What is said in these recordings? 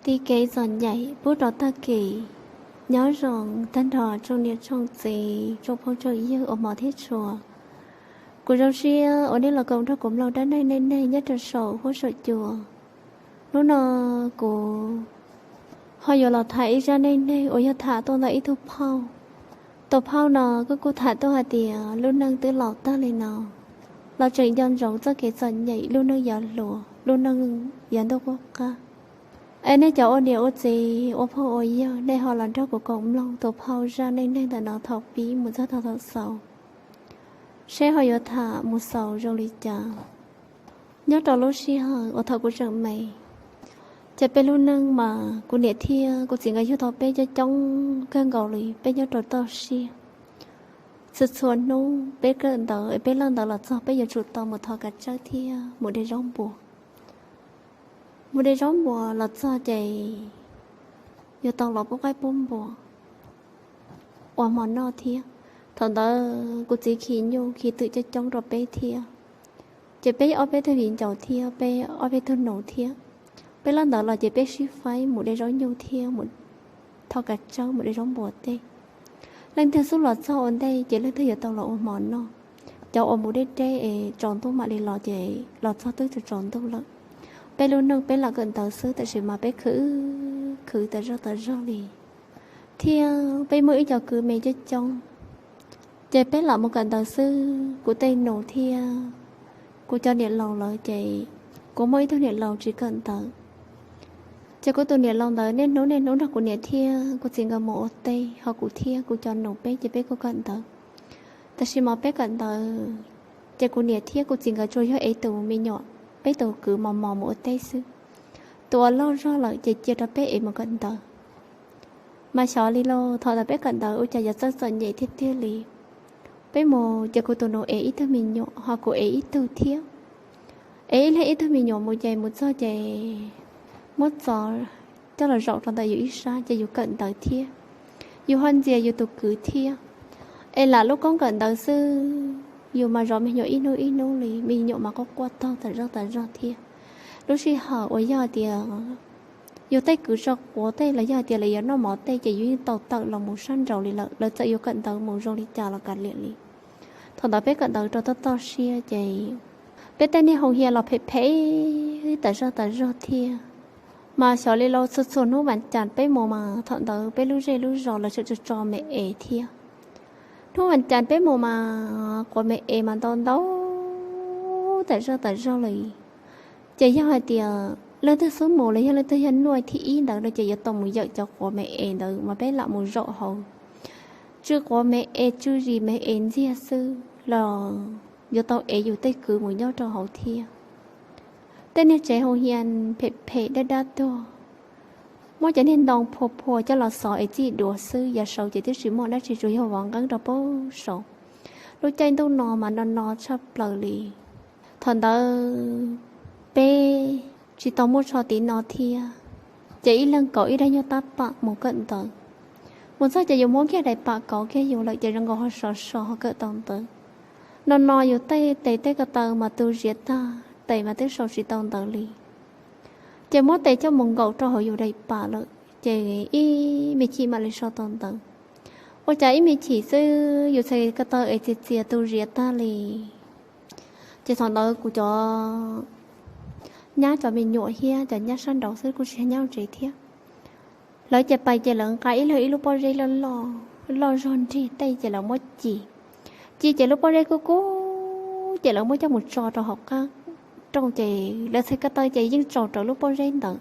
Tiv kev txom nyem pub rau tag kis. Nyob zoo tag nrho tsoom niam tsoom txiv, tsoom phooj tsoom ywg uas hmov thiab tshua. Kuv zoo siab uas nej los koom nrog kuv mloog dab neeg neej neeg nyob rau saum huab saum cua. Hnub no kuv ho yuav los tham ib zaj neej neeg uas yog tham tuaj ntawm ib tug phauj. Tus phauj no kuj kuj tham tuaj hais tias lub neej twb laus tag li no los tseem nco ntsoov txoj kev txom nyem lub neej yav hluas, lub neej yav ntuj qub qab. Es nej cov ua niam ua txiv, ua phooj ua ywg, nej ho los nrog kuv koom mloog tus phauj zaj neej neeg ntawm no thaum pib mus txog thaum xaus, seb ho yuav tham mus xaus zoo li cas. Nyob rau lub sij hawm uas thaum kuv tseem me, ces peb lub neej mas kuv niam thiab kuv txiv nkawd yug tau peb coob coob kawg nkaus li, peb nyob rau toj siab. Txhua txhua hnub peb kawm ntawv es peb laj ntawv los txog peb yuav tsum tau mus thov kav tsawb thiab mus de zaub npua. Mus de zaub npua los txog ces yuav tau los pub qaib pub npua ua hmo noj thiab. Thaum ntawd kuv txiv khi nyuj khi twm coob coob rau peb thiab. Ces peb ob peb tug viv ncaus thiab peb ob peb tug nus thiab, peb laj ntawv los ces peb sib faib mus de zaub nyuj thiab mus thov kav tsawb mus de zaub npua tej. Leej twg xub los txog ua ntej ces leej twg yuav tau los ua hmo noj. Cov uas mus deb deb es tsaus ntuj mam li los ces los txog twb tsaus ntuj lawm. Peb lub neej peb lam kawm ntawv xwb, tab sis mas peb khwv khwv tas zog tas zog li, thiab peb muaj ib co kwv me coob coob. Ces peb lam mus kawm ntawv xwb, kuv tej nus thiab kuv cov niam laus lawm ces kuv muaj ib tug niam laus tsis kawm ntawv. Ces kuv tus niam laus ntawd niaj hnub niaj hnub nrog kuv niam thiab kuv txiv nkawd mus ua teb, ho kuv thiab kuv cov nus peb ces peb kuj kawm ntawv. Tab sis mas peb kawm ntawv ces kuv niam thiab kuv txiv nkawd tsuas yog ev tus me nyuam, peb tus kwv mos mos mus ua teb xwb. Tus uas loj zog lawm ces cia rau peb ev mus kawm ntawv. Mas xyov li los thaum ntawd peb kawm ntawv ua cas yuav txawj txom nyem tiag tiag li. Peb mus ces kuv tus nus ev ib tug me nyuam ho kuv ev ib tug thiab. Ev ib leeg ib tug me nyuam mus ces mus txog ces muab txov coj los zaum rau ntawm yus ib sab ces yus kawm ntawv thiab, yus ho ntxias yus tus kwv thiab. Es lam lub koob kawm ntawv xwb, yus mas zov me nyuam ib hnub ib hnub li, me nyuam mas quaj quaj taug tas zog tas zog thiab. Lub sij hawm uas yog tias yus tej kwv tso quav tej los yog tias lawv yuav noj mov tej ces yus yeej tau tawm los mus sab nraud li lawm, lawv txawm yuav kawm ntawv mus zoo li cas los kav liam li. Thaum ntawd peb kawm ntawv rau toj toj siab ces peb tej niag hoo hias los phem phem tas zog tas zog thiab. Mas xyov li los txhua txhua hnub vas cas peb mus mas thaum ntawd peb lub zej lub zos lawv tseem tso tso me es thiab. Hnub vas cas peb mus mas quav me es mas ntau ntau tas zog tas zog li. Ces yog hais tias leej twg xub mus los yog leej twg yog nuaj thib ib ntawd no ces yuav tau mus yawm cov quav me es ntawd mas peb lam mus zaum hauv. Tsw quav me es tsw zis me es ntxiag xwb los yuav tau ev yus tej kwv mus nyob rau hauv thiab. Tej niag tsev hoo hias phem phem dab dab tuag, muab cov niag ntoo phua phua coj los xov es txij duav xwb, yav saud ces twb tsis muaj dab tsi tsuas yog vov nqeeb rau pem saud. Lub caij ntuj no mas no no tshaj plaws li. Thaum ntawd peb tsis tau muaj tsho tiv no thiab, ces ib leeg kauv ib daim nyuag tab pam mus kawm ntawv. Mus txog ces yus muab kiag daim pam kauv kiag yus lawm ces zoo nkaus ho sov so ho kawm tau ntawv. No no yus tej tes tej ko taw mas tu ziav tag, tes mas twb sau tsis tau ntawv li. Ces muab tes coj mus nkaum rau hauv yus daim pam lawm ces ib me chim mam li sau tau ntawv. Ua cas ib me chim xwb yus txhais ko taw es txias txias tu ziav tag li. Ces thaum ntawd kuv cov nyab cov me nyuam thiab cov nyab sab nraud xwb kuj tsis nyob tsev thiab. Lawv ces pais ces lawv nqa ib leeg ib lub pob zeb loj loj, loj zog nrig tej ces lawv muab ci. Ci ces lub pob zeb kub kub ces lawv muab coj mus tso rau hauv qab rooj ces lawv txhais ko taw ces yeej tsaus rawv lub pob zeb ntawd.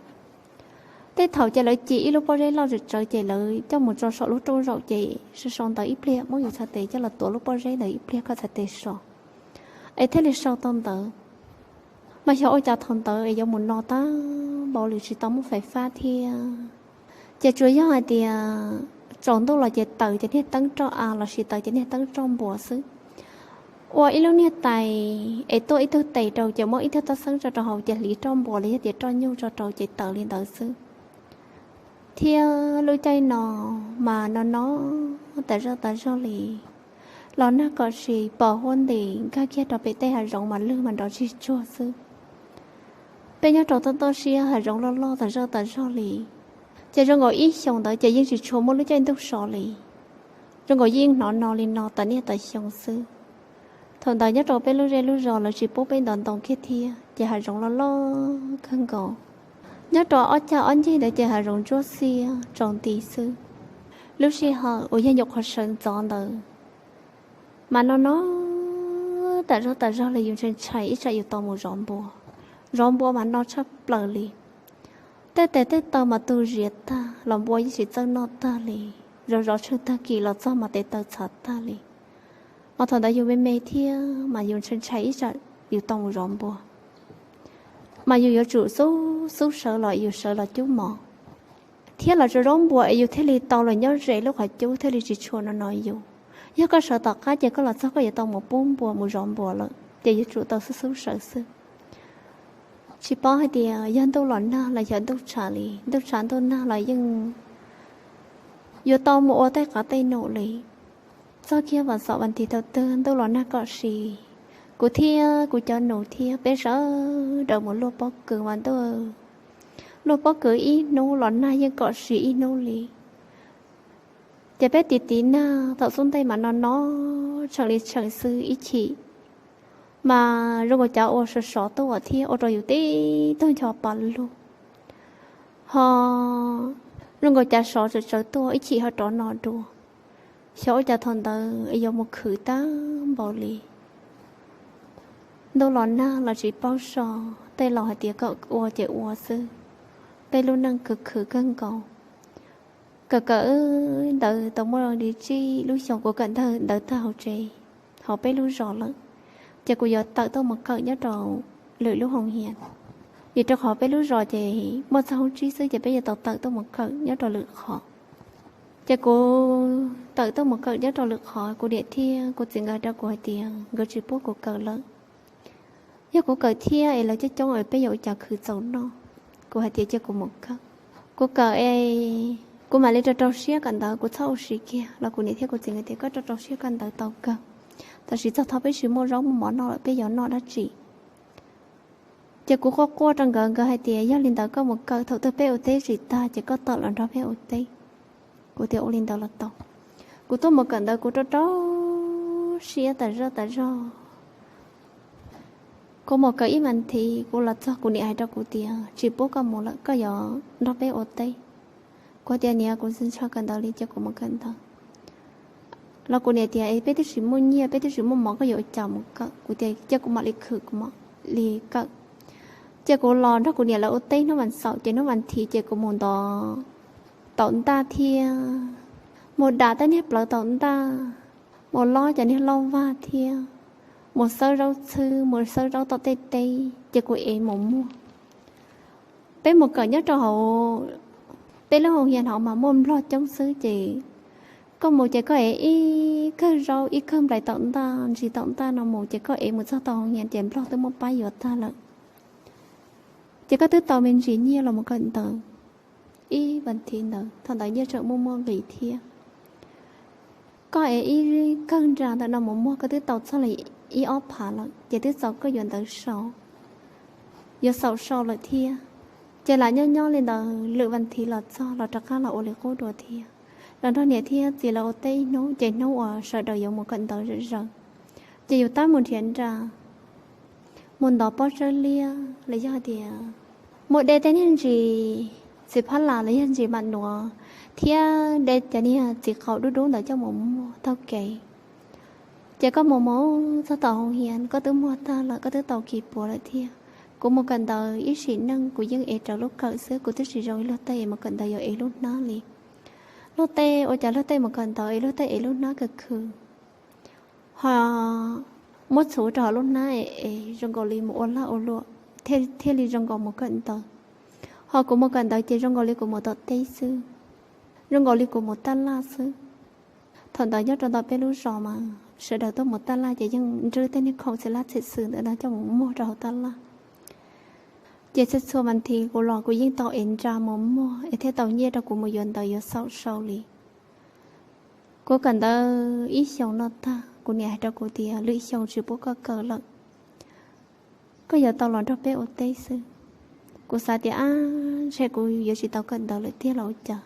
Tej thaum ces lawv ci ib lub pob zeb loj tsawv tsawv ces lawv coj mus tso saum lub rooj zaum ces sau sau ntawv ib pliag, muab yus txhais tes coj los tuav lub pob zeb ntawd ib pliag kom txhais tes so es thiaj li sau tau ntawv. Mas xyov ua cas thaum ntawd es yuav mus no tag npaum li tsis tau muaj fais fab thiab. Ces tsuas yog hais tias tsaus ntuj los ces taws cov niag teeb roj av lossis taws cov niag teeb roj npua xwb. Ua ib lub niag tais es tuaj ib tug tes rau ces muab ib tug tab xeeb tso rau hauv ces hliv roj npua los yog tias roj nyuj tso rau ces taws li ntawd xwb. Thiab lub caij no mas no no tas zog tas zog li, los nag kom tsis pom huab nti, nkag kiag rau pem tej hav zoov mas lwg mas nrov tsis tsuag xwb. Peb nyob rau toj toj siab hav zoov loj loj tas zog tas zog li. Ces zoo nkaus ib xyoos ntawd ces yeej tsis tshua muaj lub caij ntuj so li. Zoo nkaus yeej hnov no li no tas niaj tas xyoo xwb. Thaum ntawd nyob rau peb lub zej lub zos lawv tsis pub peb ntov ntoo kiag thiab ces hav zoov loj loj kawg nkaus. Nyob rau ob cag ob ncig ntawd ces hav zoov ntsuab xiab tsaus nti xwb. Lub sij hawm uas yog nyuam qhuav sawv ntxov ntawd mas no no tas zog tas zog li yus ntshai ntshai ib tsam yus tau mus zov npua. Zov npua mas no tshaj plaws li. Tej tes tej taw mas tu zias tag los npua yeej tsis txawj noj tag li. Zov zov tsheej tag kis los txog mas tes taw txhav tag li. Mas thaum ntawd yus me me thiab mas yus ntshai ntshai ib tsam yus tau mus zov npua. Mas yus yuav tsum xub xub sawv los yus sawv los cub mov thiab los tso zaub npua es yus thiaj li tau los nyob ze lub qhov cub thiaj li tsis tshua no no yus. Yog koj sawv tom qab ces koj los txog koj yuav tau mus pub npua mus zov npua lawm ces yuav tsum tau xub xub sawv xwb. Tsis paub hais tias yog ntuj los nag los yog ntuj tshav li, ntuj tshav ntuj nag los yeej yuav tau mus ua tej qav tej num li. Txog kiag vas xaum vas nthiv thaum twg ntuj los nag kom si, kuv thiab kuv cov nus thiab peb sawv daws mus luaj pob kws mas ntuj, luaj pob kws ib hnub los nag yeej kom si ib hnub li. Ces peb tiv tiv nag thaum xub ntej mas no no tshee li tshee xwb ib chim mas zoo nkaus cav ua sov sov tuaj thiab ua rau yus tib tug ncho pa lug, ho zoo nkaus cav sov tsawv tsawv tuaj ib chim ho rov no dua. Xyov ua cas thaum ntawd yuav mus khwv tag npaum li. Ntuj los nag los tsis paub so, tej laus hais tias kom ua ces ua xwb. Peb lub neej khwv khwv kawg nkaus. Kawm kawm ntawv tau muaj li tsib lub xyoos kuv kawm ntawv tag hauv tsev, hauv peb lub zos lawm, ces kuv yuav tawm tuaj mus kawm nyob rau lwm lub hoo hias. Vim rau qhov peb lub zos ces muaj txog hoob tsib xwb ces peb yuav tau tawm tuaj mus kawm nyob rau lwm qhov. Ces kuv tawm tuaj mus kawm nyob rau lwm qhov, kuv niam thiab kuv txiv nkawd rau kuv hais tias nkawd tsis pub kuv kawm lawm. Yog kuv kawm thiab es lawv coob coob es peb yuav ua cas khwv txaus noj. Kuv hais tias cia kuv mus kawm. Kuv kawm es kuv mam li rau rau siab kawm ntawv, kuv txhob ua si kiag los kuv niam thiab kuv txiv nkawd tias koj rau rau siab kawm ntawv tau kawg. Tam sim txog thaum peb tsis muaj zaub muaj mov noj lawm peb yuav noj dab tsi? Ces kuv quaj quaj rau nkawd, nkawd hais tias yog li ntawd koj mus kawm, thaum twg peb ua teb tsis tag ces koj tawm los nrog peb ua teb. Kuv tias ua li ntawd los tau. Kuv tuaj mus kawm ntawv kuv rau rau siab tas zog tas zog. Kuv mus kawm ib vas thiv kuv los txog kuv niam hais rau kuv tias tsis pub koj mus lawm, koj yuav nrog peb ua teb. Kuv tias niam kuv tsis ntshaw kawm ntawv li, cia kuv mus kawm ntawv. Los kuv niam tias es peb twb tsis muaj nyiaj peb twb tsis muaj mov koj yuav ua cas mus kawm? Kuv tias cia kuv mam li khwv kuv mam li kawm. Ces kuv los nrog kuv niam lawv ua teb hnub vas xaum ces hnub vas thiv ces kuv mus ntov taum ntaj thiab mus dam tej niag plawv taum ntaj, mus lob cov niag lauj vag thiab mus xawb zaub txhwb mus xawb zaub tom tej teb ces kuv ev mus muag. Peb mus kawm nyob rau hauv peb lub hoo hias hauv mas muaj nplog coob xwb ces koj mus ces koj ev ib kawg zaub ib kawg nplais taum ntaj ntsis taum ntaj no mus ces koj ev mus txog tau hoo hias ces nplog twb muab pab yuav tag lawm. Ces koj twb tau me ntsis nyiaj los mus kawm ntawv ib vas thiv ntawd, thaum ntawd nyiaj tseem muaj muaj nqis thiab. Koj ev ib kawg nra ntawm no mus muag koj twb tau txog li ib ob phav lawm ces twb txaus koj yuav ntawv sau, yuav xaum sau lawm thiab. Ces lam nyob nyob li ntawd lwm vas thiv los txog los rov qab los ua li qub dua thiab. Los nrog niam thiab txiv lawv ua teb ib hnub ces hnub uas sawv daws yuav mus kawm ntawv zom zaws ces yus tab mus nrhiav nra mus ntov pob tsawb liab los yog tias mus de tej niag ntsis txiv phab las los yog ntsis mam nuav thiab de cov niag txiv qaum dub dub ntawd coj mus muag taug kev. Ces koj mus mus txog tom hoo hias koj twb muag tag lawm, koj twb tau kis puav lawm thiab. Kuv mus kawm ntawv ib sim neej kuv yeej ev raws lub kawm xwb, kuv twb tsis zoo ib luag tej es mus kawm ntawv yuav ev lub hnab li. Luag tej ua cas luag tej mus kawm ntawv es luag tej ev lub hnab kawg khw, ho muab txhuv rau hauv lub hnab es zoo nkaus li mus ua lag ua luam thiaj li zoo nkaus mus kawm ntawv. Ho kuv mus kawm ntawv ces zoo nkaus li kuv mus tom teb xwb, zoo nkaus li kuv mus taj laj xwb. Thaum ntawd nyob rau ntawm peb lub zos mas sawv daws tuaj mus taj laj ces yeej nrwb tej niag khoom txhia laj txhia xwm ntawd no coj mus muag rau hauv taj laj. Ces txhua txhua vas thiv kuv los kuv yeej tau ev nra mus muag es thiaj tau nyiaj rau kuv mus yuav ntawv yuav xaum sau li. Kuv kawm ntawv ib xyoos no tag kuv niam hais rau kuv tias lwm xyoo tsis pub koj kawm lawm, koj yuav tau los nrog peb ua teb xwb. Kuv xav tias, ab, ntshe kuv yuav tsis tau kawm ntawv lawm tiag los ua cas.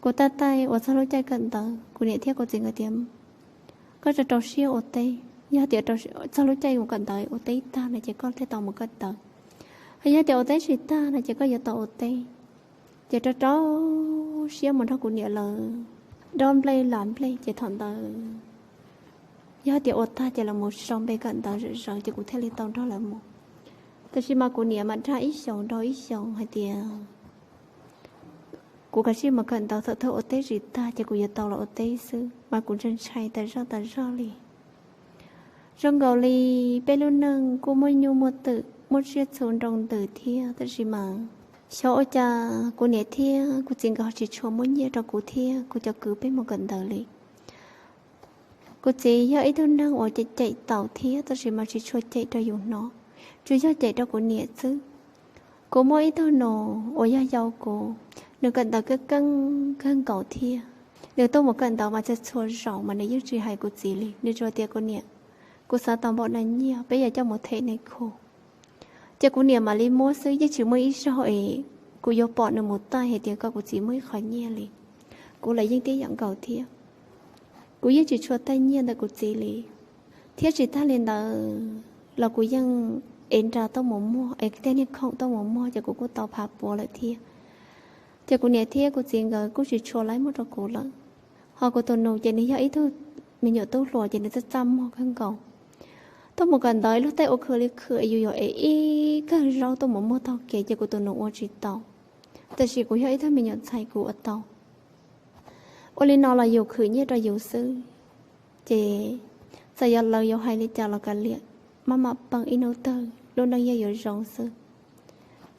Kuv taij taij uas txog lub caij kawm ntawv, kuv niam thiab kuv txiv nkawd tias, koj rau rau siab ua teb, yog tias txog lub caij mus kawm ntawv ua teb tag no ces koj thiaj tau mus kawm ntawv, yog tias ua teb tsis tag no ces koj yuav tau ua teb. Ces rau rau siab mus nrog kuv niam lawv dob nplej lam nplej ces thaum ntawd yog tias ua tag ces lawv mus sau npe kawm ntawv zom zaws ces kuv thiaj li tau nrog lawv mus. Tab sis mas kuv niam mam dag ib xyoos rau ib xyoos hais tias kuv kav tsij mus kawm ntawv, thaum twg ua teb tsis tag ces kuv yuav tau los ua teb xwb, mas kuv ntshai ntshai tas zog tas zog li. Zoo nkaus li peb lub neej kuj muaj nyuj muaj twm, muaj tsiaj txhu nroo ntws thiab, tab sis mas xyov ua cas kuv niam thiab kuv txiv nkawd ho tsis tshua muab nyiaj rau kuv thiab kuv cov kwv peb mus kawm ntawv li. Kuv txiv yog ib tug neeg uas cem cem tau thiab, tab sis mas tsis tshua cem rau yus hnov, tsuas yog cem rau kuv niam xwb. Kuv muaj ib tug nus uas yog yau kuv, nws kawm ntawv kawg keeb kawg nkaus thiab. Nws tuaj mus kawm ntawv mas txhua txhua zaus mas nws yeej tsis hais kuv txiv li, nws tsuas tias, kuv niam, kuv xav tau npaum no nyiaj, peb yuav coj mus them nej khu. Ces kuv niam mam li muab xwb, yeej tsis muaj ib zaug es kuv yuav pom nws mus taij hais tias kom kuv txiv muab ib qho nyiaj li. Kuv los yeej tib yam nkaus thiab. Kuv yeej tsis tshua taij nyiaj ntawm kuv txiv li. Thiab tsis tag li ntawd los kuv yeej ev nra tuaj mus muag, ev tej niag khoom tuaj mus muag ces kuv kuj tau phav puav lawm thiab. Ces kuv niam thiab kuv txiv nkawd kuj tsis tshua laib muag rau kuv lawm. Ho kuv tus nus ces nws yog ib tug me nyuam tub hluas ces nws txaj txaj muag kawg nkaus. Tuaj mus kawm ntawv ib lub tej ua khwv li khwv, yus yuav ev ib kawm zaub tuaj mus muag taug kev ces kuv tus nus ua tsis tau. Tab sis kuv yog ib tug me nyuam ntxhais kuv ua tau. Ua li no los yus khwv nyiaj rau yus xwb, ces txawm yog lawv yuav hais li cas los kav liam, maj mam peem ib hnub twg lub neej yeej yuav zoo xwb.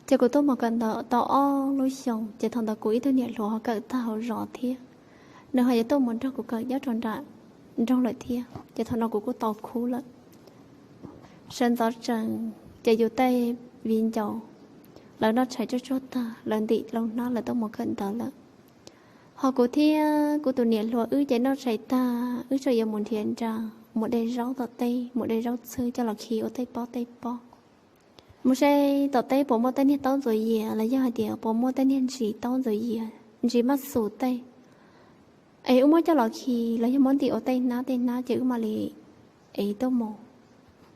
Ces kuv tuaj mus kawm ntawv tau ob lub xyoos ces thaum ntawd kuv ib tug niam hluas ho kawm tag hauv zos thiab, nws ho yuav tuaj mus nrog kuv kawm nyob rau nram nroog lawm thiab, ces thaum no kuv kuj tau khub lawm. Sawv ntxov tsees ces yus tej viv ncaus lawv noj tshais tsuag tsuag tag, lawv ntim lauj hnab lawv tuaj mus kawm ntawv lawm. Ho kuv thiab kuv tus niam hluas wb ces noj tshais tag wb tseem yuav mus nrhiav nra, mus de zaub tom teb, mus de zaub txhwb coj los khi ua tej pob tej pob, mus saib tom teb puas muaj tej niag taub ntxuav yias los yog hais tias puas muaj tej niag ntsis taub ntxuav yias, ntsis maj xus tej, es wb muab coj los khi los yog muab ntim ua tej hnab tej hnab ces wb mam li ev tuaj mus.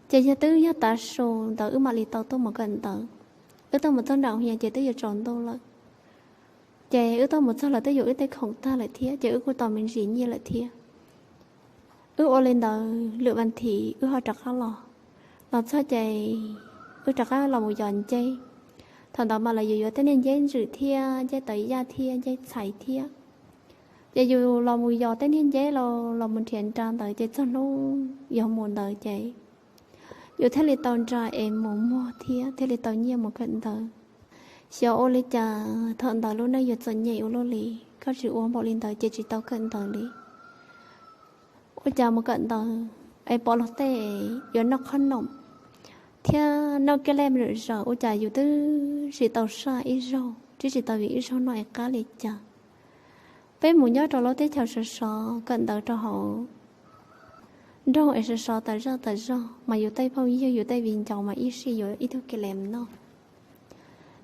Ces yog twb yog tav su ntawd wb mam li tau tuaj mus kawm ntawv. Wb tuaj mus txog nram hu yas ces twb yuav tsaus ntuj lawm. Ces wb tuaj mus txog lawv twb yuav wb tej khoom tag lawm thiab ces wb kuj tau me ntsis nyiaj lawm thiab. Wb ua li ntawd lwm vas thiv wb ho rov qab los. Los txog ces wb rov qab los mus yos nceb. Thaum ntawd mas lawv yuav yuav tej niag nceb ntsws thiab nceb tawv yaj thiab nceb txhais thiab. Ces yus los mus yos tej niag nceb los los mus nrhiav nra ntawd ces txog hnub yuav mus ntawd ces yus thiaj li tau nra es mus muag thiab thiaj li tau nyiaj mus kawm ntawv. Xyov ua li cas thaum ntawd lub neej yuav txom nyem ua luaj li, koj tsis ua npaum li ntawd ces tsis tau kawm ntawv li. Ua cas mus kawm ntawv es pom luag tej yuav noj qhob noom thiab noj kab lej me zaws, ua cas yus twb tsis tau saj ib zaug, twb tsis tau vim ib zaug noj es qab li cas. Peb mus nyob rau lub teb chaws sov sov kawm ntawv rau hauv nroog es sov sov tas zaj tas zog mas yus tej phooj ywg yus tej viv ncaus mas ib sij yuav ib tug kis lees noj.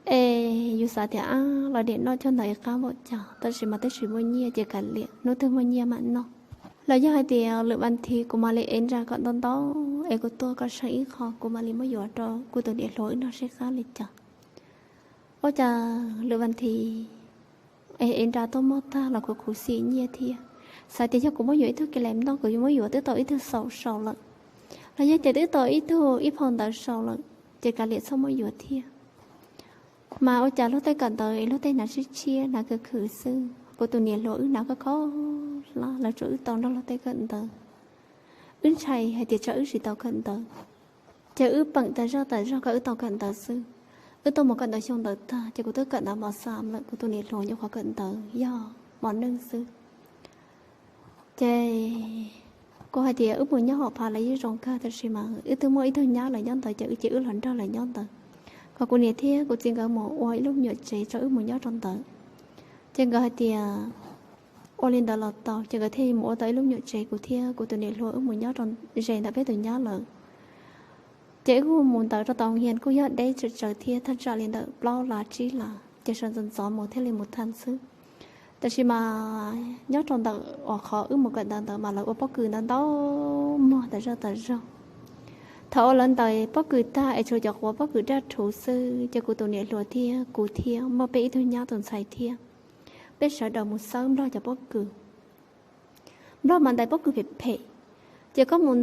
Es yus xav tias ab, los niam noj cog ntawd es qab npaum cas, tab sis mas twb tsis muaj nyiaj ces kav liam, hnub twg muaj nyiaj mam noj. Los yog hais tias lwm vas thiv kuv mam li ev nra kom ntau ntau es kuv tua kom seem ib qho kuv mam li muab yuav rau kuv tus niam hluas wb noj seb qab li cas. Ua cas lwm vas thiv es ev nra tuaj muag tag los kuv khuv xim nyiaj thiab. Xav tias yog kuv muab yuav ib tug kis lees noj kuv yuav muab yuav twb tau ib tug xaum sau lawm, los yog ces twb tau ib tug ib phau ntawv sau lawm, ces kav liam txhob muab yuav thiab. Mas ua cas luag tej kawm ntawv es luag tej hnav tshiab tshiab hnav khwv khwv xwb, kuv tus niam hluas wb hnav khov kho hlab, lawv tsuas wb tau nrog luag tej kawm ntawv. Wb ntshai hais tias tsam wb tsis tau kawm ntawv, ces wb peem tas zog tas zog kom wb tau kawm ntawv xwb. Wb tuaj mus kawm ntawv xyoo ntawd tag ces kuv twb kawm ntawv mos xam lawm, kuv tus niam hluas nyuam qhuav kawm ntawv yog mos neej xwb. Ces kuv hais tias wb mus nyob hauv phav los yeej zoo kawg, tab sis mas wb twb muaj ib tug nyab lawv nyob ntawd ces wb cia wb los nrog lawv nyob ntawd, kom kuv niam thiab kuv txiv nkawd mus ua ib lub me nyuam tsev rau wb mus nyob rau ntawd. Ces nkawd hais tias ua li ntawd los tau, ces nkawd thiaj mus ua tau ib lub me nyuam tsev, kuv thiab kuv tus niam hluas wb mus nyob rau ze ntawm peb tus nyab lawm. Ces wb kuj mus ntawd rau tom hoo hias kuj yog deb tsawv tsawv thiab, thaj tsam li ntawm plaub las tsib las, ces sawv ntxov ntxov mus thiaj li mus tag xwb. Tab sis mas nyob rau ntawm uas qhov wb mus kawm ntawv ntawd mas lawv ua pob kws ntau ntau muag tas zog tas zog. Thaum uas lawv ntais pob kws tag es tshuav cov quav pob kws daj rhuv xwb, ces kuv tus niam hluas thiab kuv thiab muaj peb ib tug nyab tus ntxhais thiab, peb sawv daws mus xawb nplog cov pob kws. Nplog mas ntais pob kws phem phem, ces koj mus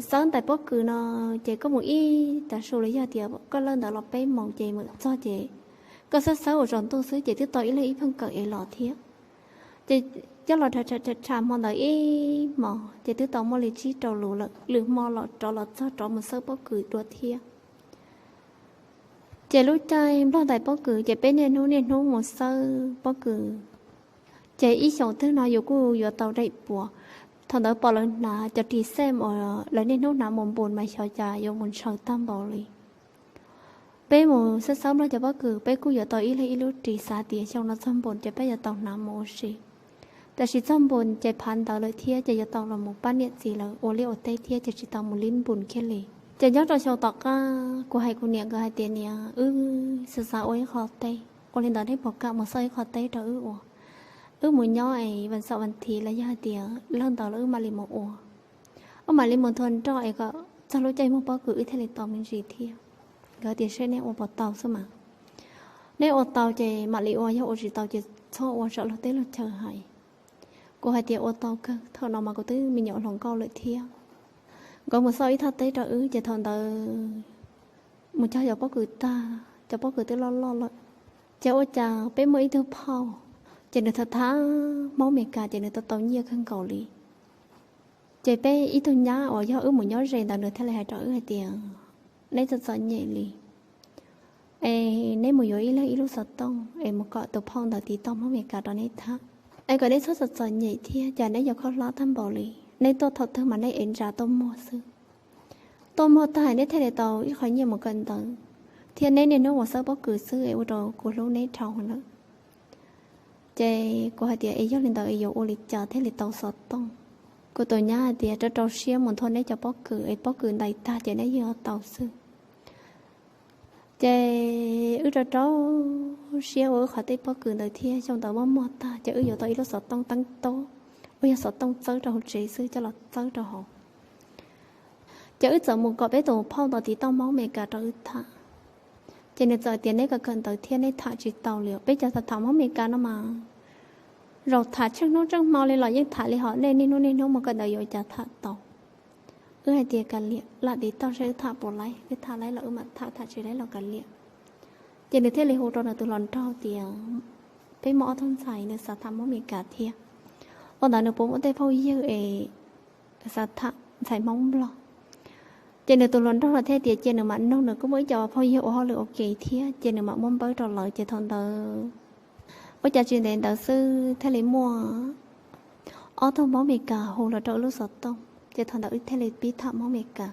xawb ntais pob kws no, ces koj mus ib tag su los yog tias koj lawb ntawd los peb moos ces mus txog ces koj xawb xawb ua tsaus ntuj xwb ces twb tau ib leeg ib pheej kawm es los thiab. Ces coj los rham rham hmo ntawd ib hmos ces twb tau muaj li tsib rau lus lawm, lwm hmo los rov los txog rov mus xawb pob kws dua thiab. Ces lub caij nplog ntais pob kws ces peb niaj hnub niaj hnub mus xawb pob kws. Ces ib xyoos twg no yus kuj yuav tau daim puas. Thaum ntawd pom lawv hnav cov ris xej uas lawv niaj hnub hnav mus npus mas xyov cas yuav mus ntshaw tag npaum li. Peb mus xawb xawb nplog cov pob kws peb kuj yuav tau ib leeg ib lub ris, xav tias xyoo no txog npus ces peb yuav tau hnav mus ua si. Tab sis txog npus ces phav ntawd lawm thiab ces yuav tau los mus pab niam txiv lawv ua liaj ua teb thiab ces tsis tau mus li npus kiag li. Ces nyob rau xyoo tom qab kuv hais kuv niam nkawd hais tias, niam, wb xav xav ua ib qho teb, ua li ntawd nej puas kam mus xauj ib qho teb rau wb ua? Wb mus nyob es vas xaum vas thiv los yog hais tias lawg ntawd los wb mam li mus ua. Wb mam li mus nthua nroj es kom txog lub caij muag pob kws wb thiaj li tau me ntsis thiab. Nkawd tias seb neb ua puas tau xwb mas. Neb ua tau ces mam li ua, yog ua tsis tau ces txhob ua, tsam luag teb luag chaw hais. Kuv hais tias ua tau kawg, thaum no mas kuv twb me nyuam hluas nkauj lawm thiab. Nkawd mus xauj ib thaj teb rau wb ces thaum ntawd mus cog cov pob kws tag, cov pob kws twb loj loj lawm. Ces ua cas peb muaj ib tug phauj, ces nws tham tham Hmoob Amelikas ces nws tau tau nyiaj kawg nkaus li. Ces peb ib tug nyab uas yog wb mus nyob ze ntawd nws thiaj li hais rau wb hais tias, neb txom txom nyem li es neb mus yuav ib leeg ib lub xov tooj es mus kom tus phauj ntawd tiv tauj Hmoob Amelikas rau neb tham, es kom neb txhob txom txom nyem thiab, cas neb yuav khaub hlab tag npaum li. Neb tuaj thaum twg mas neb ev ntsa tuaj muag xwb. Tuaj muag tag neb thiaj li tau ib qho nyiaj mus kawm ntawv, thiab neb niaj hnub mus xawb pob kws xwb es ua rau kuv hlub neb dhau lawm. Ces kuv hais tias, es yog li ntawd es yuav ua li cas thiaj li tau xov tooj? Kuv tus nyab hais tias, rau rau siab mus nthua neb cov pob kws es pob kws ntais tag ces neb yeej yuav tau xwb. Ces wb rau rau siab ua wb qhov tej pob kws ntawd thiab, xyoo ntawd muab muag tag ces wb yuav tau ib lub xov tooj teeb tob, uas yog xov tooj txawb rau hauv tsev xwb, coj los txawb rau hauv. Ces wb txawm mus kom peb tus phauj ntawd tiv tauj Hmoob Amelikas rau wb tham. Ces nws txawm tias, neb kawm kawm ntawv thiab neb tham tsis tau li os. Peb cov tham tham Hmoob Amelikas no mas zaum tham tsheej hnub tsheej hmo li los yeej tham li, hos nej niaj hnub niaj hnub mus kawm ntawv yuav cas tham tau. Wb hais tias, kav liam, lam tiv tauj seb wb tham puas laib, wb tham laib los wb mam tham, tham tsis laib los kav liam. Ces nws thiaj li hu rau nws tus hluas nraug tias, peb muaj ob tug ntxhais nws xav tham Hmoob Amelikas thiab, ua ntawd nws puas muaj tej phooj ywg es xav tham ntxhais Hmoob Nplog? Ces nws tus hluas nraug los thiaj tias cia nws mam noog, nws kuj muaj ib co phooj ywg ua hauj lwm ua ke thiab, ces nws mam muab npawb rau lawv. Ces thaum ntawd ua cas tsis ntev ntawd xwb thiaj li muaj ob tug Hmoob Amelikas hu los rau wb lub xov tooj, ces thaum ntawd wb thiaj li pib tham Hmoob Amelikas.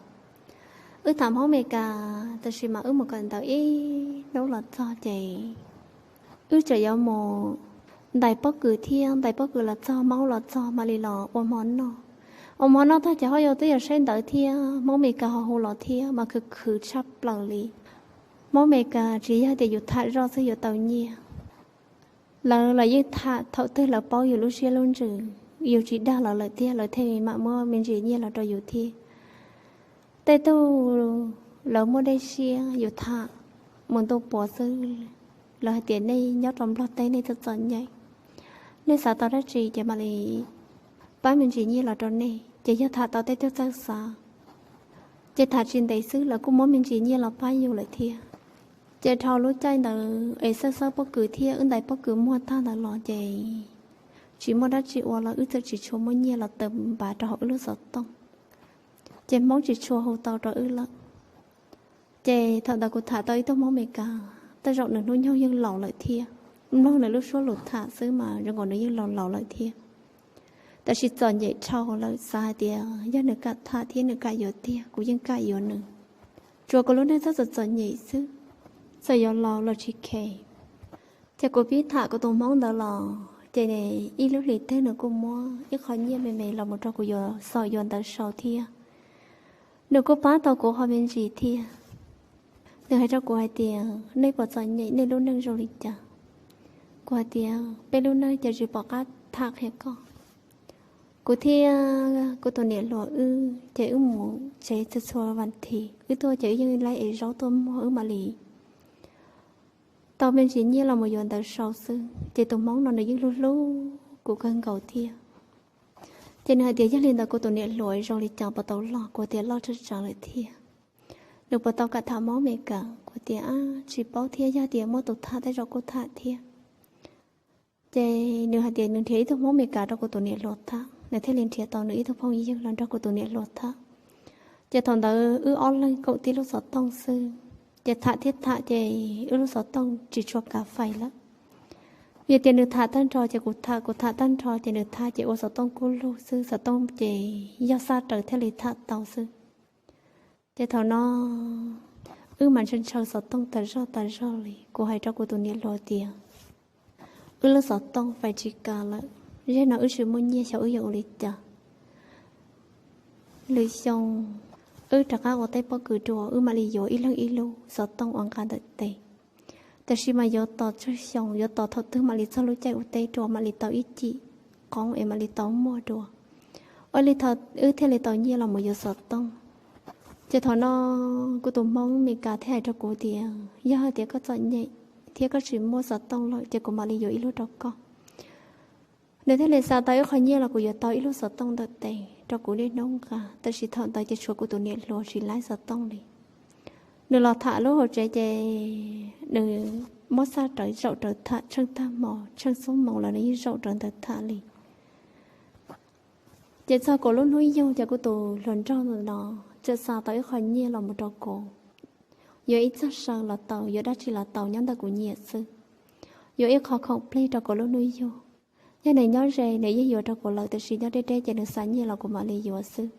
Wb tham Hmoob Amelikas tab sis mas wb mus kawm ntawv ib hnub los txog ces wb tseem yuav mus ntais pob kws thiab, ntais pob kws los txog, Hmoob los txog mam li los ua hmo noj. Ua hmo noj tag ces ho yuav twb yuav saib ntawv thiab, Hmoob Amelikas ho hu los thiab mas khwv khwv tshaj plaws li. Hmoob Amelikas tsis yog tias yus tham zoj xwb yuav tau nyiaj. Lawv los yeej tham thaum twg lawv paub yus lub siab lub ntsws, yus tsis dag lawv lawm thiab lawv thiaj mam muab me ntsis nyiaj los rau yus thiab. Tej tug lawv muaj dej siab, yus tham mus ntuj puav xwb, lawv hais tias nej nyob rau Nplog teb nej txom txom nyem, nej xav tau dab tsi ces mam li pab me ntsis nyiaj los rau nej. Ces yog tham tau tej tug txawj xav, ces tham tsis ntev xwb lawv kuj muab me ntsis nyiaj los pab yus lawm thiab. Ces dhau lub caij ntawd es xawb xawb pob kws thiab wb ntais pob kws muag tag ntawd los ces tsis muaj dab tsi ua los wb txawm tsis tshua muaj nyiaj los tawm npav rau hauv wb lub xov tooj. Ces Hmoob tsis tshua hu tau rau wb lawm. Ces thaum ntawd kuv tham tau ib tug Hmoob Amelikas, tej zaum nws hnub nyoog yeej laus lawm thiab, mloog nws lub suab lus tham xwb mas zoo nkaus nws yeej laus laus lawm thiab. Tab sis txom nyem dhau lawm, xav hais tias yog nws kam tham thiab nws kam yuav tiag kuv yeej kam yuav nws. Tsuas kuv lub neej txhob txom txom nyem xwb, txawm yuav laus los tsis kheev. Ces kuv pib tham kuv tus Hmoob ntawd los ces ib lub hlis twg nws kuj muab ib qho nyiaj me me los mus rau kuv yuav xaum yuav ntawv sau thiab. Nws kuj pab tau kuv ho me ntsis thiab. Nws hais rau kuv hais tias, nej puas txom nyem, nej lub neej zoo li cas? Kuv hais tias, peb lub neej ces tsis pom qab tham qhia koj. Kuv thiab kuv tus niam hluas wb ces wb mus tsev txhua txhua vas thiv, wb tuaj ces wb yeej laib ev zaub tuaj muag, wb mam li tau me ntsis nyiaj los mus yuav ntawv sau xwb. Ces tus hmoob no nws yeej hlub hlub kuv kawg nkaus thiab. Ces nws hais tias, yog li ntawd kuv tus niam hluas zoo li cas, puas tau loj? Kuv tias, loj tshaj tsawv lawm thiab. Nws puas tau kam tham hmoob Amelikas? Kuv tias, tsis paub thiab, yog tias muaj tus tham tej zaum kuj tham thiab. Ces nws hais tias nws nrhiav ib tug hmoob Amelikas rau kuv tus niam hluas tham, nws thiaj li nrhiav tau nws ib tug phooj ywg los nrog kuv tus niam hluas tham. Ces thaum ntawd wb ob leeg koom tib lub xov tooj xwb, ces tham thiab tham ces wb lub xov tooj tsis tshua kav fais lawm. Vim tias nws tham tag nrho ces kuv tham, kuv tham tag nrho ces nws tham, ces ua xov tooj kub lug xwb, xov tooj ces yog xaj raws thiaj li tham tau xwb. Ces thaum no wb mas ntshaw ntshaw xov tooj tas zog tas zog li. Kuv hais rau kuv tus niam hluas tias, wb lub xov tooj fais tsis kav lawm, zej no wb tsis muaj nyiaj, xyov wb yuav ua li cas. Lwm xyoo wb rov qab ua teb pob kws dua, wb mam li yuav ib leeg ib lub xov tooj ua nqa ntawm tes. Tab sis mas yuav tos tsawg xyoo, yuav tos thaum twg mam li txog lub caij ua teb dua, mam li tau ib cim qoob es mam li tau muag dua, ua li wb thiaj li tau nyiaj los mus yuav xov tooj. Ces thaum no kuv tus hmoob Amelikas thiaj hais rau kuv tias, yog hais tias koj txom nyem thiab koj tsis muaj xov tooj lawm ces kuv mam li yuav ib lub rau koj. Nws thiaj li xa tau ib qho nyiaj los kuv yuav tau ib lub xov tooj ntawm tes rau kuv niaj hnub nqa, tab sis thaum ntawd ces tshuav kuv tus niam hluas tsis laib xov tooj li. Nws los tham lub hauv tsev ces nws muab xaj rawv zaum rawv tham tsheej tag hmo tsheej xuab moos los nws yeej zaum rawv ntawd tham li. Ces txog kuv lub hnub yug ces kuv tus hluas nraug no txawm xa tau ib qho nyiaj los mus rau kuv, yuav ib txoj saw los tau, yuav dab tsi los tau nyob ntawm kuv nyiam xwb. Yuav ib qho khoom plig rau kuv lub hnub yug. Yog nws nyob ze nws yeej yuav rau kuv lawm, tab sis nyob deb deb ces nws xa nyiaj los kuv mam li yuav xwb.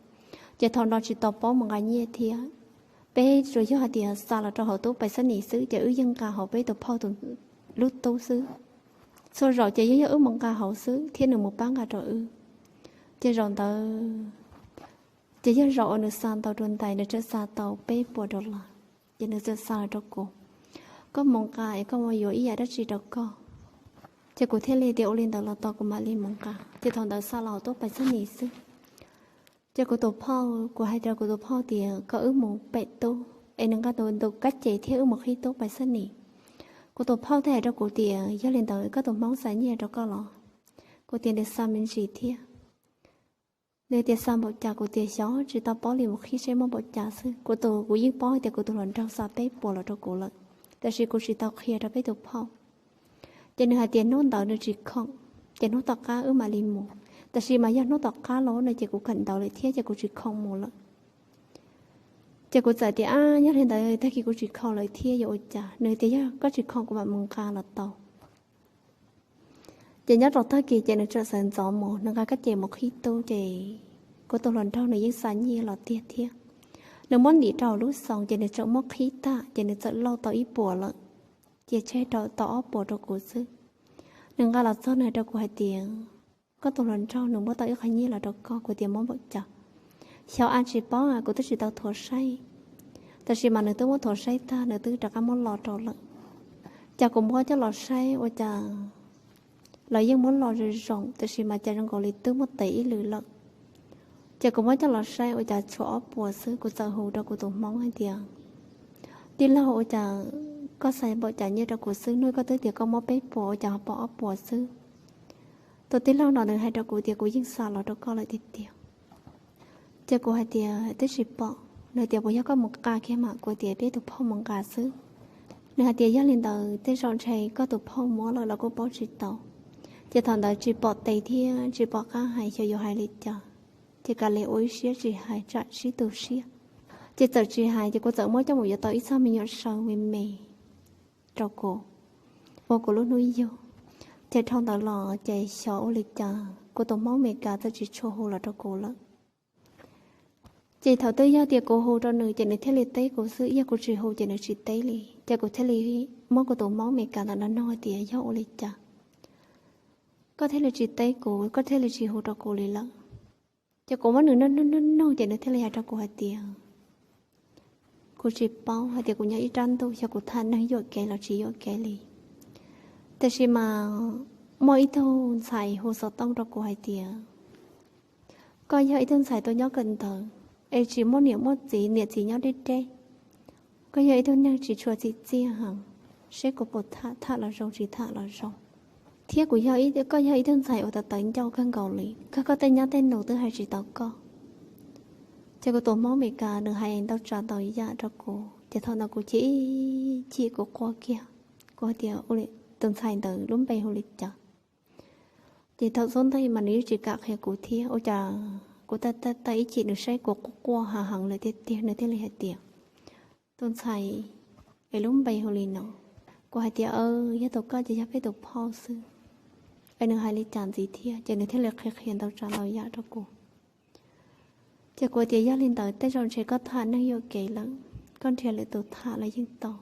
Ces thaum no tsis tau paub mus nqa nyiaj thiab. Peb tsuas yog hais tias xa los rau hauv tub pais xab nis xwb ces wb yeej nqa hauv peb tus phauj tus lub tub xwb. Txhua zaus ces yeej yog wb mus nqa hauv xwb thiab nws mus pab nqa rau wb. Ces zaum ntawd ces yog zaum uas nws xa ntau dua ntais, nws txawm xa tau peb puas dollar. Ces nws txawm xa los rau kuv, koj mus nqa es koj mus yuav ib yam dab tsi rau koj. Ces kuv thiaj li tias ua li ntawd los tau, kuv mam li mus nqa. Ces thaum ntawd xa los hauv tub pais xab nis xwb. Ces kuv tus phauj, kuv hais rau kuv tus phauj tias kom wb mus pem tub es nws nqa tus ntu kab ces thiab wb mus qhib tub pais xab nis. Kuv tus phauj thiaj hais rau kuv tias yog li ntawd koj tus hmoob xa nyiaj rau koj los? Kuv tias nws xa me ntsis thiab. Nws tias xa npaum cas? Kuv tias xyov, tsis tau paub li, mus qhib seb muaj npaum cas xwb. Kuv tus, kuv yeej paub hais tias kuv tus hluas nraug xa peb puas los rau kuv lawm, tab sis kuv tsis tau qhia rau peb tus phauj. Ces nws hais tias hnub ntawd nws tsis khoom, ces hnub tom qab wb mam li mus. Tab sis mas yog hnub tom qab los no ces kuv kawm ntawv lawm thiab ces kuv tsis khoom mus lawm. Ces kuv txawm tias, ab, yog li ntawd tag kis kuv tsis khoom lawm thiab yuav ua cas? Nws tias yog koj tsis khoom kuv mam mus nqa los tau. Ces nyob rau tag kis ces nws txawm sawv ntxov mus, nws nqa kab ces mus qhib tub ces kuv tus hluas nraug nws yeej xa nyiaj los tiag thiab. Nws muab ntim rau lub xoo ces nws txawm muab qhib tag ces nws txawm lauj tau ib puas lawm, cia tseg rau tau ob puas rau kuv xwb. Nws nqa los txog nws hais rau kuv hais tias, koj tus hluas nraug nws muab tau ib qho nyiaj los rau koj. Kuv tias muab npaum cas? Xyov, a, tsis paub, kuv twb tsis tau thuav saib. Tab sis mas nws twb muab thuav saib tag, nws twb rov qab muab lo rau lawm. Ces kuv muab coj los saib ua cas lawv yeej muab lo zoo zoo, tab sis mas cas zoo nkaus li twb muab tev ib lwm lawm. Ces kuv muab coj los saib ua cas tshuav ob puas xwb. Kuv txawm hu rau kuv tus hmoob hais tias, tij laug, ua cas koj xa npaum cas nyiaj rau kuv xwb, hnub koj twb tias koj muab peb puas, ua cas ho pom ob puas xwb? Tus tij laug no nws hais rau kuv tias kuv yeej xa los rau koj lawm tiag tiag. Ces kuv hais tias twb tsis pom. Nws tias puas yog koj mus nqa kiag mas? Kuv tias peb tus phauj mus nqa xwb. Nws hais tias yog li ntawd tej zaum ntshe koj tus phauj muab lawm los kuj paub tsis tau. Ces thaum ntawd tsis pom tes thiab tsis pom qab hais, xyov yuav hais li cas. Ces kav liam ua ib siab tsis hais tsam sib tu siab. Ces txawm tsis hais, ces kuv txawm muab coj mus yuav tau ib txoj me nyuam saw me me rau kuv ua kuv lub hnub yug. Ces dhau ntawd los ces xyov ua li cas kuv tus hmoob Amelikas txawm tsis tshua hu los rau kuv lawm. Ces thaum twg yog tias kuv hu rau nws ces nws thiaj li teb kuv xwb, yog kuv tsis hu ces nws tsis teb li. Ces kuv thiaj li muab kuv tus hmoob Amelikas ntawm no nug hais tias yog ua li cas koj thiaj li tsis teb kuv, koj thiaj li tsis hu rau kuv li lawm? Ces kuv muab nws nug nug nug nug ces nws thiaj li hais rau kuv hais tias, Kuv tsis paub hais tias kuv nyob ib rab ntuj xyov kuv tham neeg yuam kev los tsis yuam kev li. Tiam sis mas muaj ib tug ntxhais hu xov tooj rau kuv hais tias, koj yog ib tug ntxhais tuaj nyob kawm ntawv es tsis muaj niam muaj txiv, niam txiv nyob deb deb. Koj yog ib tug neeg tsis tshua txim txiaj heev, seb kuv puas tham, tham los zoo tsis tham los zoo. Thiab kuv, koj yog ib tug ntxhais uas tawv tawv ncauj kawg nkaus li, kawg koj tej nyab tej nus twb hais tsis tau koj. Ces kuv tus Hmoob Amelikas nws hais ntau tsav ntau yam rau kuv, ces thaum ntawd kuv chim chim kuv quaj kiag. Kuv hais tias, tus ntxhais ntawd lub npe hu li cas? Ces thaum xub ntiag mas nws yeej tsis kam qhia kuv thiab, ua cas kuv taij taij taij ib chim nws saib kuv quaj quaj hav heev lawm tiag tiag nws thiaj li hais tias, tus ntxhais es lub npe hu li no. Kuv hais tias, yog tus koj ces yog peb tus phauj xwb. Es nws hais li cas ntxiv thiab, ces nws thiaj li qhia qhia ntau tsav ntau yam rau kuv. Ces kuv tias, yog li ntawd tej zaum ntshe koj tham neeg yuam kev lawm, koj nrhiav lwm tus tham los yeej tau.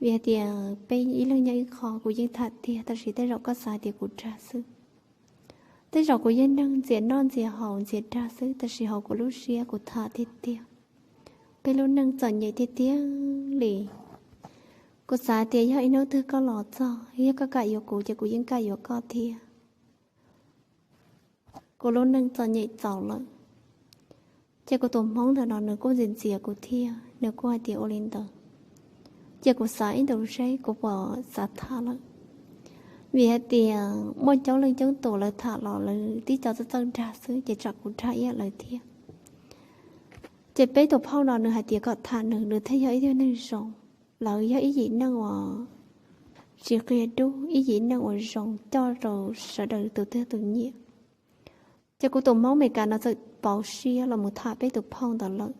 Vim hais tias peb ib leeg nyob ib qho, kuv yeej tham tiag, tab sis tej zaum koj xav tias kuv dag xwb. Tej zaum kuv yog neeg ntxias noj ntxias haus ntxias dag xwb, tab sis hauv kuv lub siab kuv tham tiag tiag. Peb lub neej txom nyem tiag tiag li. Kuv xav tias yog ib hnub twg koj los txog, yog koj kam yuav kuv ces kuv yeej kam yuav koj thiab. Kuv lub neej txom nyem txaus lawm. Ces kuv tus Hmoob ntawm no nws kuj ntxias ntxias kuv thiab, nws kuj hais tias ua li ntawd. Ces kuv xav ib ntus seb kuv puas xav tham lawm. Vim hais tias muaj coob leej coob tus lawv tham los lawv tib co txawj txawj dag xwb, ces tsam kuv dag ib yam lawv thiab. Ces peb tus phauj no nws hais tias kom tham nws, nws thiaj yog ib tug neeg zoo. Lawv yog ib yim neeg uas tsis qia dub, ib yim neeg uas zoo coj rau sawv daws tus twg tus nyiam. Ces kuv tus Hmoob Amelikas no txawm pauv siab los mus tham peb tus phauj ntawd lawm.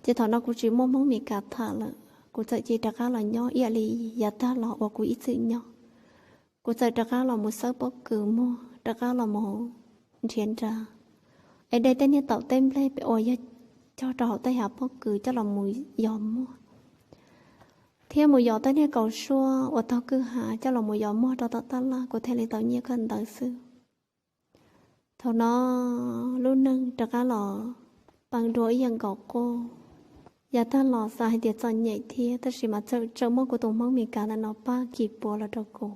Ces thaum no kuv tsis muaj Hmoob Amelikas tham lawm, kuv txawm cia li rov qab los nyob ib yam li yav tag los uas kuv ib txwm nyob. Kuv txawm rov qab los mus xawb pob kws muag, rov qab los mus nrhiav nra, es de tej niag taum tej nplej uas yog cog rau hauv tej hav pob kws coj los mus yos muag, thiab mus yos tej niag kaus suab uas taug kwj ha coj los mus yos muag rau tom taj laj, kuv thiaj li tau nyiaj kawm ntawv xwb. Thaum no lub neej rov qab los pee dua ib yam nkaus quj. Yav tag los xav hais tias txom nyem thiab, tab sis mas txawm muaj kuv tus Hmoob Amelikas ntawm no pab kis puav los rau kuv.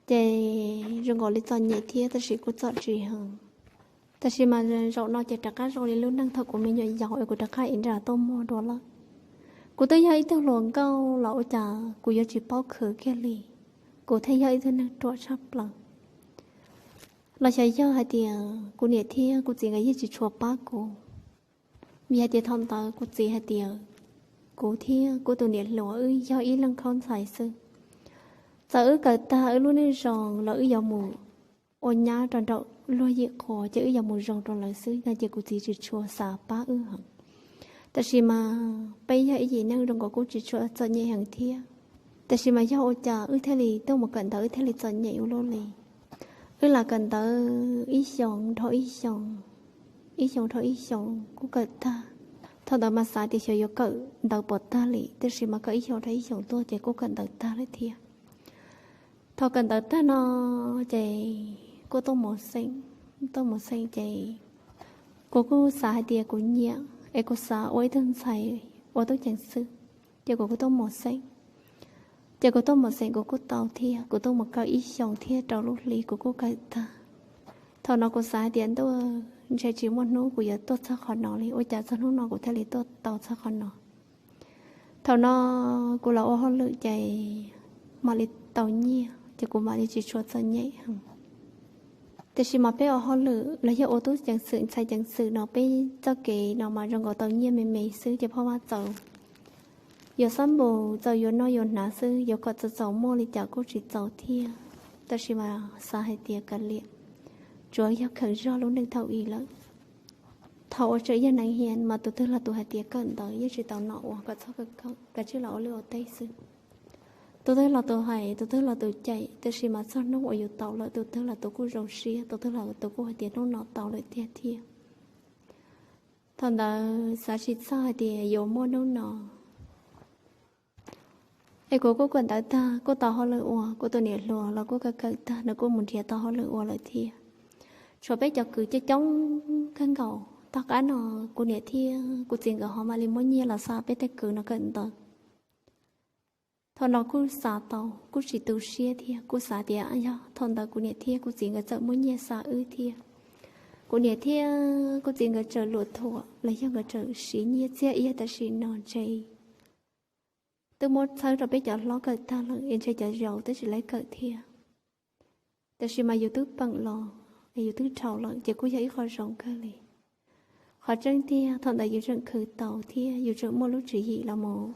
Ces zoo nkaus li txom nyem thiab, tab sis kuj txom tsis heev. Tab sis mas zaum no ces rov qab zoo li lub neej thaum kuv me nyuam yaus es kuv rov qab ev nra tuaj muag dua lawm. Kuv twb yog ib tug hluas nkauj los ua cas kuv yuav tsis paub khwv kiag li. Kuv thiaj yog ib tug neeg ruam tshaj plaws. Los xyov yog hais tias kuv niam thiab kuv txiv nkawd yeej tsis tshua pab kuv, vim hais tias thaum ntawd kuv txiv hais tias kuv thiab kuv tus niam hluas wb yog ib leeg khaub ntxhais xwb. Txawm wb kawm tag wb lub neej zoo los wb yuav mus ua nyab rau nraum luag yim qhua ces wb yuav mus zoo rau lawv xwb no, ces kuv txiv tsis tshua xav pab wb heev. Tab sis mas peb yog ib yim neeg zoo nkaus kuj tsis tshua txom nyem heev thiab. Tab sis mas yog ua cas wb thiaj li tuaj mus kawm ntawv wb thiaj li txom nyem ua luaj li. Wb lam kawm ntawv ib xyoos dhau ib xyoos, ib xyoos dhau ib xyoos kuj kawm tag. Thaum ntawd mas xav tias xyov yuav kawm ntawv puas tag li, tab sis mas kawm ib xyoos dhau ib xyoos tuaj ces kuj kawm ntawv tag lawm thiab. Thaum kawm ntawv tag no ces kuj tuaj mus xeem, tuaj mus xeem ces kuv kuj xav hais tias kuv nyiam es kuv xav ua ib tug ntxhais ua tub ceev xwm, ces kuv kuj tuaj mus xeem. Ces kuv tuaj mus xeem kuv kuj tau thiab, kuv tuaj mus kawm ib xyoos thiab rau lub hli kuv kuj kawm tag. Thaum no kuv xav hais tias ntuj, ntshe tsis muaj hnub kuv yuav tuaj txog qhov no li, ua cas txog hnub no kuv thiaj li tuaj tau txog qhov no. Thaum no kuv los ua hauj lwm ces mam li tau nyiaj ces kuv mam li tsis tshua txom nyem heev. Tiam sis mas peb ua hauj lwm los yog ua tub ceev xwm ntxhais ceev xwm no peb txoj kev no mas zoo nkaus tau nyiaj me me xwb ces phoj vaj txaus, yuav xab npus txaus yuav noj yuav hnav xwb, yuav kom txaus txaus muaj li cas kuj tsis txaus thiab. Tab sis mas xav hais tias kav liam, tsuav yog kheev zog lub neej thaum i lawm. Thaum uas tseem yog neeg hias mas tus twg los tus hais tias kawm ntawv yeej tsis tau nom ua, kom txhob kawm, kav tsij los ua liaj ua teb xwb. Tus twg los tus hais, tus twg los tus cem, tab sis mas txog hnub uas yus tau lawm tus twg los tus kuj zoo siab, tus twg los tus kuj hais tias hnub no tau lawm tiag thiab. Thaum ntawd xav tsis txog hais tias yuav muaj hnub no. Es kuv kuj kawm ntawv tag kuj tau hauj lwm ua, kuv tus niam hluas los kuj kawm kawm tag nws kuj mus nrhiav tau hauj lwm ua lawm thiab. Tshuav peb cov kwv coob coob kawg nkaus Tom qab no kuv niam thiab kuv txiv nkawd ho mam li muab nyiaj los xa peb tej kwv no kawm ntawv. Thaum no kuj xav tau, kuj tsis tu siab thiab, kuj xav tias yog thaum ntawd kuv niam thiab kuv txiv nkawd txawm muab nyiaj xa wb thiab. Kuv niam thiab kuv txiv nkawd txawm luam thuam los yog nkawd txawm siv nyiaj txiag iab tam sim no ntshe twb muab txhawb rau peb cov hlob kawm tag lawm es ntshe cov yaus twb tsis laib kawm thiab. Tab sis mas yus twb peem los es yus twb dhau lawm ces kuj yog ib qho zoo kawg li. Qhov tseeb tiag thaum ntawd yus tseem khwv tau thiab yus tseem muaj lub tswv yim los mus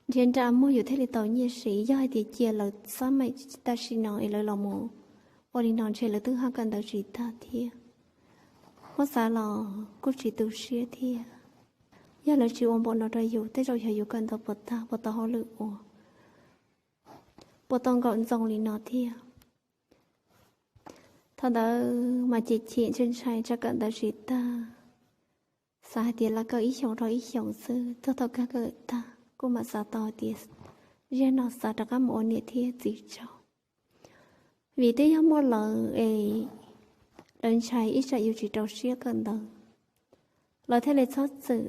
nrhiav nra muag yus thiaj li tau nyiaj siv. Yog hais tias cia lawv xab meem tam sim no es lawv los mus ua li no ntshe lawv twb ho kawm ntawv tsis tag thiab. Muab xav los kuj tsis tu siab thiab. Yog lawv tsis ua npaum no rau yus tej zaum yog yus kawm ntawv puas tag, puas tau hauj lwm ua, puas tau nkaum ntxoo li no thiab. Thaum ntawd mas chim chim ntshai ntshai tsam kawm ntawv tsis tag, xav hais tias lam kawm ib xyoos rau ib xyoos xwb, txog thaum kawg kawm tag kuj mam xav tau hais tias zaum no xav rov qab mus ua niam thiab txiv tsaug. Vim twb yog muaj lawv es lawv ntshai ib tsam yus tsis rau siab kawm ntawv, lawv thiaj li txhob txwm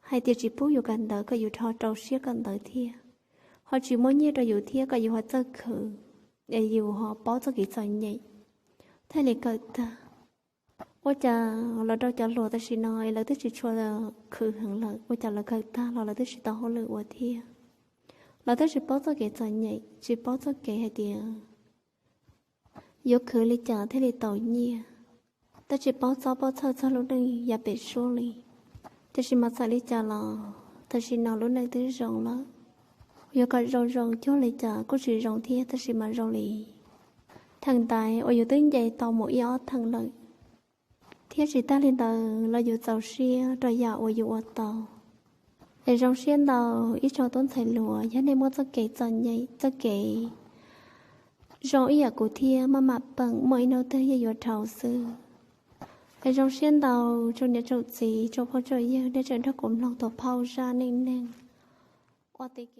hais tias tsis pub yus kawm ntawv kom yus ho rau siab kawm ntawv thiab, ho tsis muab nyiaj rau yus thiab kom yus ho txawj khwv es yus ho paub txoj kev txom nyem thiaj li kawm tag. Ua cas los rau cov hluas tam sim no es lawv twb tsis tshua khwv heev lawm, ua cas lawv kawm tag los lawv twb tsis tau hauj lwm ua thiab. Lawv twb tsis paub txoj kev txom nyem, tsis paub txoj kev hais tias yuav khwv li cas thiaj li tau nyiaj, twb tsis paub txob paub txhawj txog lub neej yav pem suab li. Tiam sis mas txawm li cas los tam sim no lub neej twb zoo lawm. Yuav kom zoo zoo cuag li cas kuj tsis zoo thiab, tab sis mas zoo li theem ntaiv uas yus twb nce tau mus ib ob theem lawm. Thiab tsis tag li ntawd los yus txaus siab rau yam uas yus ua tau. Es zoo siab ntau ib tsoom tub ntxhais hluas, yog nej muaj txoj kev txom nyem, txoj kev zoo ib yam kuv thiab maj mam peem, muaj ib hnub twg yeej yuav dhau xwb. Es zoo siab ntau tsoom niam tsoom txiv, tsoom phooj tsoom ywg nej tseem nrog kuv mloog tus phauj zaj neej neeg ua tib ke.